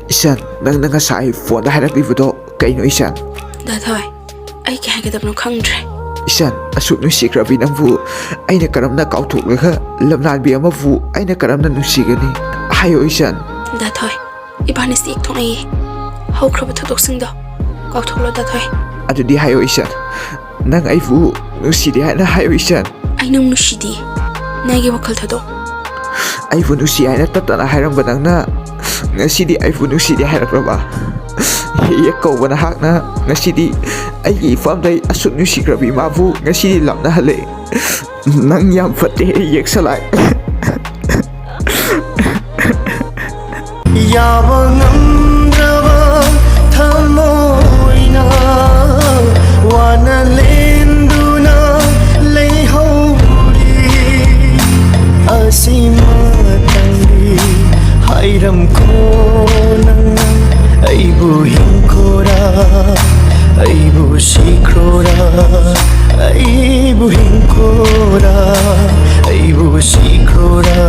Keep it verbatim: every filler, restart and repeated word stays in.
ꯏꯆꯟ, ꯅꯪꯅ ꯉꯁꯥꯏ ꯐꯣꯟꯗ ꯍꯥꯏꯔꯛꯂꯤꯕꯗꯣ ꯀꯩꯅꯣ ꯏꯆꯟ? ꯗꯥ ꯊꯣꯏ, ꯑꯩ ꯀꯩ ꯍꯥꯏꯒꯗꯕꯅꯣ ꯈꯪꯗ꯭ꯔꯦ꯫ ꯏꯆꯟ, ꯑꯁꯨꯛ ꯅꯨꯡꯁꯤꯈ꯭ꯔꯕꯤ ꯅꯪꯕꯨ ꯑꯩꯅ ꯀꯔꯝꯅ ꯀꯥꯎꯊꯣꯛꯂꯒ ꯂꯝꯂꯥꯟꯕꯤ ꯑꯃꯕꯨ ꯑꯩꯅ ꯀꯔꯝꯅ ꯅꯨꯡꯁꯤꯒꯅꯤ? ꯍꯥꯏꯌꯣ ꯏꯆꯟ꯫ ꯗꯥ ꯊꯣꯏ, ꯏꯕꯥꯅꯤꯁꯤ ꯌꯦꯛꯊꯣꯛꯅꯩꯌꯦ꯫ ꯍꯧꯈ꯭ꯔꯕ ꯊꯧꯗꯣꯛꯁꯤꯡꯗꯣ ꯀꯥꯎꯊꯣꯛꯂꯣ ꯗꯥ ꯊꯣꯏ꯫ ꯑꯗꯨꯗꯤ ꯍꯥꯏꯌꯣ ꯏꯆꯟ, ꯅꯪ ꯑꯩꯕꯨ ꯅꯨꯡꯁꯤꯗꯦ ꯍꯥꯏꯅ ꯍꯥꯏꯌꯣ ꯏꯆꯟ꯫ ꯑꯩ ꯅꯪ ꯅꯨꯡꯁꯤꯗꯦ꯫ ꯅꯪꯒꯤ ꯋꯥꯈꯜ ꯊꯥꯗꯣꯛ꯫ ꯑꯩꯕꯨ ꯅꯨꯡꯁꯤ ꯍꯥꯏꯅ ꯇꯞ ꯇꯞꯅ ꯍꯥꯏꯔꯝꯕ ꯅꯪꯅ ꯉꯁꯤꯗꯤ ꯑꯩꯕꯨ ꯅꯨꯡꯁꯤꯗꯦ ꯍꯥꯏꯔꯛꯂꯕ? ꯍꯦꯛ ꯀꯧꯕ ꯅꯍꯥꯛꯅ ꯉꯁꯤꯗꯤ ꯑꯩꯒꯤ ꯏꯄꯥꯝꯗꯩ ꯑꯁꯨꯛ ꯅꯨꯡꯁꯤꯈ꯭ꯔꯕ ꯏꯃꯥꯕꯨ ꯉꯁꯤꯗꯤ ꯂꯥꯞꯅꯍꯜꯂꯦ꯫ ꯅꯪ ꯌꯥꯝ ꯐꯠꯇꯦ, ꯌꯦꯛꯁꯂꯥꯏ꯫ ꯌꯥꯕ ꯉꯝꯗ꯭ꯔꯕ ꯊꯃꯣꯏꯅ ꯋꯥꯅ ꯂꯦꯟꯗꯨꯅ ꯂꯩꯍꯧꯔꯤ꯫ ꯑꯁꯤꯃꯇꯪꯗꯤ ꯍꯥꯏꯔꯝꯈꯣ ꯅꯪꯅ, ꯑꯩꯕꯨ ꯍꯤꯡꯈꯣꯔꯥ, ꯑꯩꯕꯨ ꯁꯤꯈ꯭ꯔꯣꯔꯥ, ꯑꯩꯕꯨ ꯍꯤꯡꯈꯣꯔꯥ, ꯑꯩꯕꯨ ꯁꯤꯈ꯭ꯔꯣꯔꯥ꯫